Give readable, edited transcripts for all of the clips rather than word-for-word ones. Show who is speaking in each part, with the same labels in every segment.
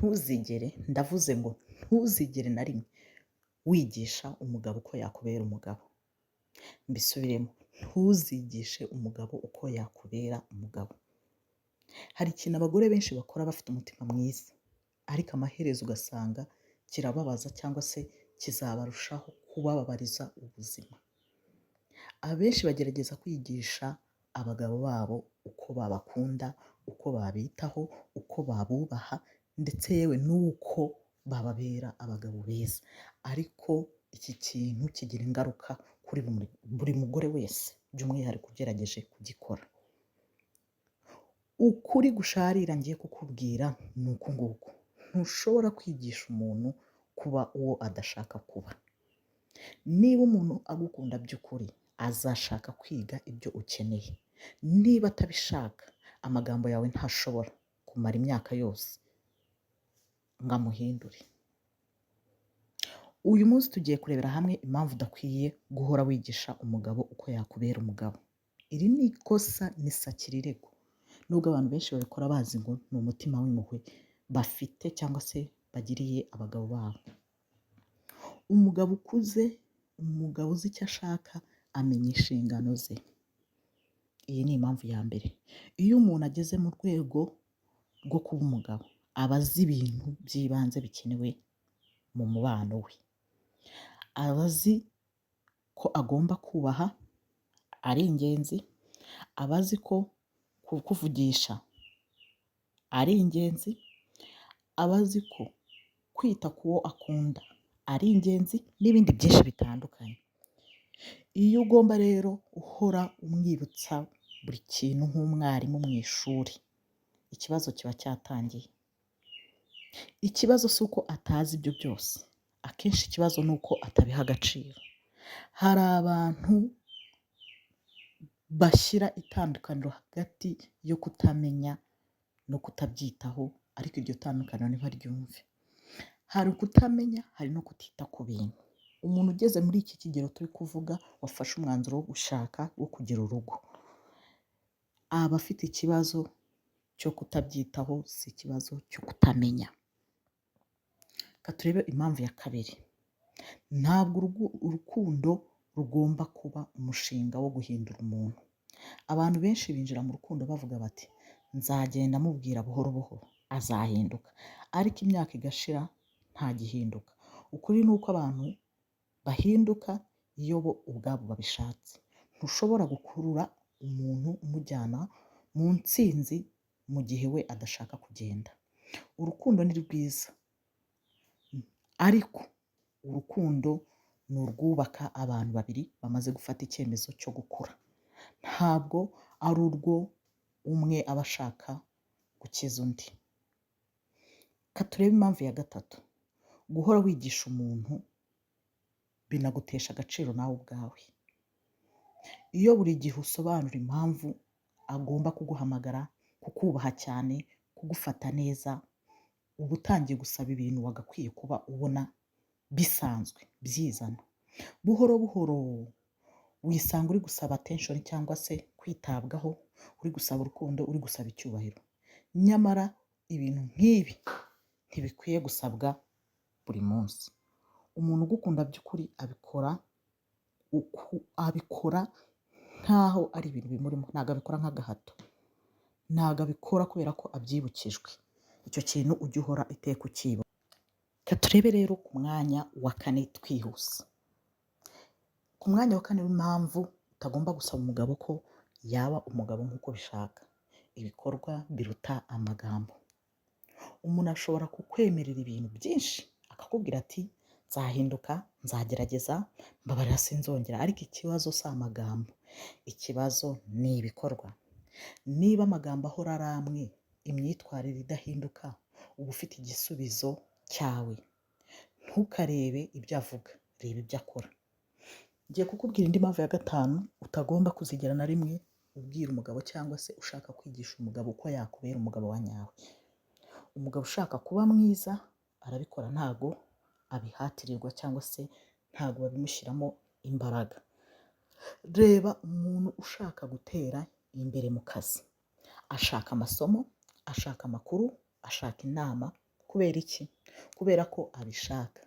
Speaker 1: Ntuzigere, ndavuze ngo ntuzigere na rimwe wigisha umugabo uko yakubera umugabo. Mbisubiremo, ntuzigishe umugabo uko yakubera umugabo. Hari ikintu abagore benshi bakora bafite umutima mwiza, ariko amaherezo ugasanga kirababaza cyangwa se kizabarushaho kubababariza ubuzima. Abenshi bagerageza kwigisha abagabo babo uko babakunda, uko babitaho, uko babubaha ndetse yewe n'uko bababera abagabo beza, ariko iki kintu kigira ingaruka kuri buri mugore wese, by'umwihariko ugerageje kugikora. Ukuri gusharira ngiye kukubwira ni uku nguku: ntushobora kwigisha umuntu kuba uwo adashaka kuba. Niba umuntu agukunda by'ukuri, azashaka kwiga ibyo ukeneye. Niba atabishaka, amagambo yawe ntashobora kumara imyaka yose ngo amuhindure. Uyu munsi tugiye kurebera hamwe impamvu udakwiye guhora wigisha umugabo uko yakubera umugabo. Iri ni ikosa, ni sakirirego, nubwo abantu benshi babikora bazi ngo ni umutima w'impuhwe bafite cyangwa se bagiriye abagabo babo. Umugabo ukuze, umugabo uzi icyo ashaka, amenya inshingano ze. Iyi ni impamvu ya mbere. Iyo umuntu ageze mu rwego rwo kuba umugabo, aba azi ibintu by'ibanze bikenewe mu mubano we. Aba azi ko agomba kubaha ari ingenzi, aba azi ko kukuvugisha ari ingenzi, aba azi ko kwita ku wo akunda ari ingenzi n'ibindi byinshi bitandukanye. Iyo ugomba rero uhora umwibutsa buri kintu nk'umwarimu mu ishuri, ikibazo kiba cyatangiye. Ikibazo si uko atazi ibyo byose, akenshi ikibazo ni uko atabiha agaciro. Hari abantu bashyira itandukaniro hagati yo kutamenya no kutabyitaho, ariko iryo tandukaniro ntibaryumve. Hari ukutamenya, hari no kutita ku bintu. Umuntu ugeze muri iki kigero turi kuvuga, wafashe umwanzuro wo gushaka, wo kugira urugo, aba afite ikibazo cyo kutabyitaho, si ikibazo cyo kutamenya. Reka turebe impamvu ya kabiri. Ntabwo urukundo rugomba kuba umushinga wo guhindura umuntu. Abantu benshi binjira mu rukundo bavuga bati: "Nzagenda mubwira buhoro buhoro, azahinduka," ariko imyaka igashira nta gihinduka. Ukuri ni uko abantu bahinduka iyo bo ubwabo babishatse. Ntushobora gukurura umuntu umujyana mu ntsinzi mu gihe we adashaka kugenda. Urukundo ni rwiza, ariko urukundo ni urwubaka abantu babiri bamaze gufata icyemezo cyo gukura. Ntabwo ari urwo umwe aba ashaka gukiza undi. Reka turebe impamvu ya gatatu. Guhora wigisha umuntu binagutesha agaciro nawe ubwawe. Iyo buri gihe usobanura impamvu agomba kuguhamagara, kukubaha cyane, kugufata neza, uba utangiye gusaba ibintu wagakwiye kuba ubona bisanzwe, byizana. Buhoro buhoro wisanga uri gusaba attention cyangwa se kwitabwaho, uri gusaba urukundo, uri gusaba icyubahiro. Nyamara ibintu nk'ibi ntibikwiye gusabwa buri munsi. Umuntu ugukunda by'ukuri abikora nk'aho ari ibintu bimurimo, ntabwo abikora nk'agahato. Ntabwo abikora kubera ko abyibukijwe. Icyo kintu ujye uhora iteka ucyibuka. Reka turebe rero ku mwanya wa kane twihuse. Ku mwanya wa kane w'impamvu utagomba gusaba umugabo ko yaba umugabo nk'uko ubishaka: ibikorwa biruta amagambo. Umuntu ashobora kukwemerera ibintu byinshi, akakubwira ati: "Nzahinduka, nzagerageza, mbabarira sinzongera," ariko ikibazo si amagambo, ikibazo ni ibikorwa. Niba amagambo ahora ari amwe, imyitwarire idahinduka, uba ufite igisubizo cyawe. Ntukarebe ibyo avuga, reba ibyo akora. Ngiye kukubwira indi mpamvu ya gatanu utagomba kuzigera na rimwe ubwira umugabo cyangwa se ushaka kwigisha umugabo uko yakubera umugabo wa nyawe. Umugabo ushaka kuba mwiza arabikora, ntago abihatirirwa cyangwa se ntago babimushyiramo imbaraga. Reba umuntu ushaka gutera imbere mu kazi, ashaka amasomo, ashaka amakuru, ashaka inama ku Kubera iki? Kubera ko abishaka.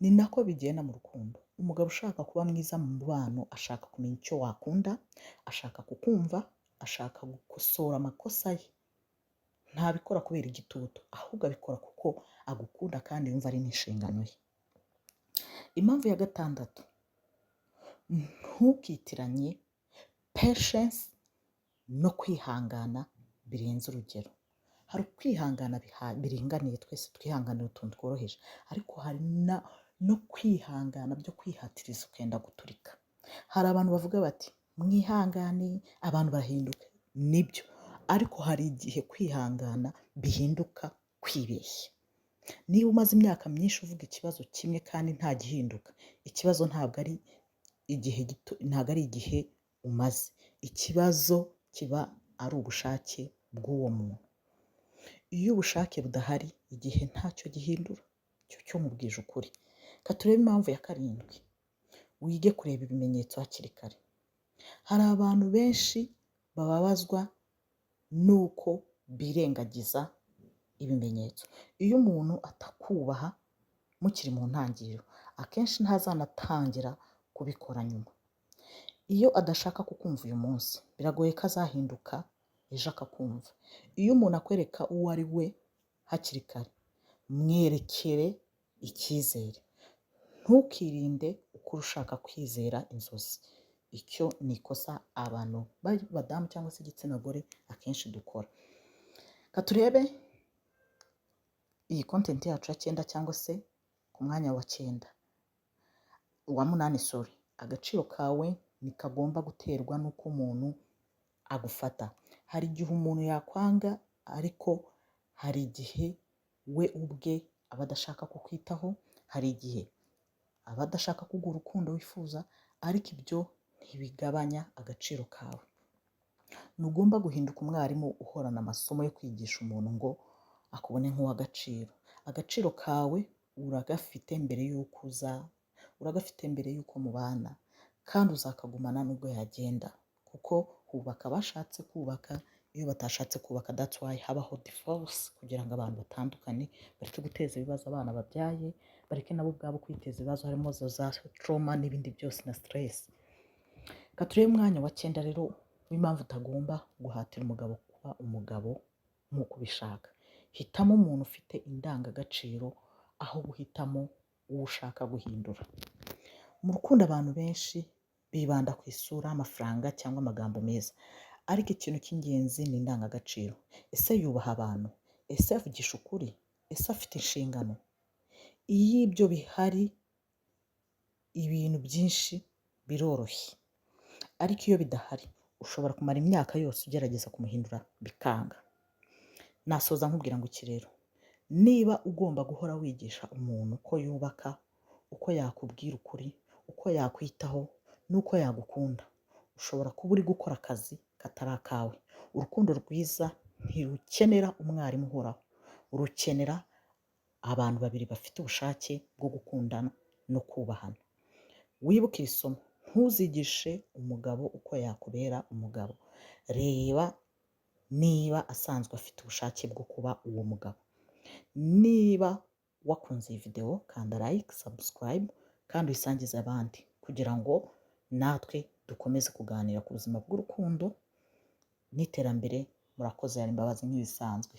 Speaker 1: Ni nako bigenda mu rukundo. Umugabo ushaka kuba mwiza mu mubano ashaka kumenya icyo wakunda, ashaka kukumva, ashaka gukosora amakosa ye. Ntabikora kubera igitutu, ahubwo abikora kuko agukunda kandi yumva ari n'inshingano ye. Impamvu ya gatandatu, ntukitiranye patience no kwihangana birenze urugero. Hari ukwihangana biringaniye, twese twihanganira utuntu tworoheje, ariko hari no kwihangana byo kwihatiriza ukenda guturika. Hari abantu bavuga bati: "Mwihangane, abantu barahinduka." Nibyo, ariko hari igihe kwihangana bihinduka kwibeshya. Niba umaze imyaka myinshi uvuga ikibazo kimwe kandi nta gihinduka, ikibazo ntabwo ari igihe gito, ntabwo ari igihe umaze. Ikibazo kiba ari ubushake bw'uwo muntu. Iyo ubushake budahari, igihe ntacyo gihindura. Icyo cyo mubwije ukuri. Reka turebe impamvu ya karindwi. Wige kureba ibimenyetso hakiri kare. Hari abantu benshi bababazwa n'uko birengagiza ibimenyetso. Iyo umuntu atakubaha mukiri mu ntangiriro, akenshi ntazanatangira kubikora nyuma. Iyo adashaka kukumva uyu munsi, biragoye ko azahinduka ejo akakumva. Iyo umuntu akwereka uwo ari we hakiri kare, mwerekere icyizere. Ntukirinde ukuri ushaka kwizera inzozi. Icyo ni ikosa abantu b'abadamu cyangwa se igitsina gore akenshi dukora. Reka turebe iyi content yacu ya cyenda, cyangwa se ku mwanya wa cyenda, uwa munani, sorry. Agaciro kawe ntikagomba guterwa n'uko umuntu agufata. Hari igihe umuntu yakwanga, ariko hari igihe we ubwe aba adashaka kukwitaho, hari igihe aba adashaka kuguha urukundo wifuza, ariko ibyo ntibigabanya agaciro kawe. Ntugomba guhinduka umwarimu uhorana amasomo yo kwigisha umuntu ngo akubone nk'uw'agaciro. Agaciro kawe uragafite mbere y'uko uza, uragafite mbere y'uko mubana, kandi uzakagumana nubwo yagenda, kuko hubaka abashatse kubaka, iyo batashatse kubaka, that's why habaho divorce, kugira ngo abantu batandukane, bareke guteza ibibazo abana babyaye, bareke nabo ubwabo kwiteza ibibazo, harimo za trauma n'ibindi byose na stress. Reka turebe umwanya wa cyenda rero w'impamvu utagomba guhatira umugabo kuba umugabo nk'uko ubishaka. Hitamo umuntu ufite indangagaciro aho guhitamo uwo ushaka guhindura. Mu rukundo abantu benshi bibanda ku isura, amafaranga cyangwa amagambo meza, ariko ikintu cy'ingenzi ni indangagaciro. Ese yubaha abantu? Ese avugisha ukuri? Ese afite inshingano? Iyo ibyo bihari, ibintu byinshi biroroshye, ariko iyo bidahari, ushobora kumara imyaka yose ugerageza kumuhindura bikanga. Nasoza nkubwira ngo iki rero: niba ugomba guhora wigisha umuntu uko yubaka, uko yakubwira ukuri, uko yakwitaho n'uko yagukunda, ushobora kuba uri gukora akazi katari akawe. Urukundo rwiza ntirukenera umwarimu uhoraho, rukenera abantu babiri bafite ubushake bwo gukundana no kubahana. Wibuke iri somo: ntuzigishe umugabo uko yakubera umugabo, reba niba asanzwe afite ubushake bwo kuba uwo mugabo. Niba wakunze iyi videwo, kanda like, subscribe kandi uyisangize abandi kugira ngo natwe dukomeze kuganira ku buzima bw'urukundo n'iterambere. Murakoze, hari Imbabazi nk'ibisanzwe.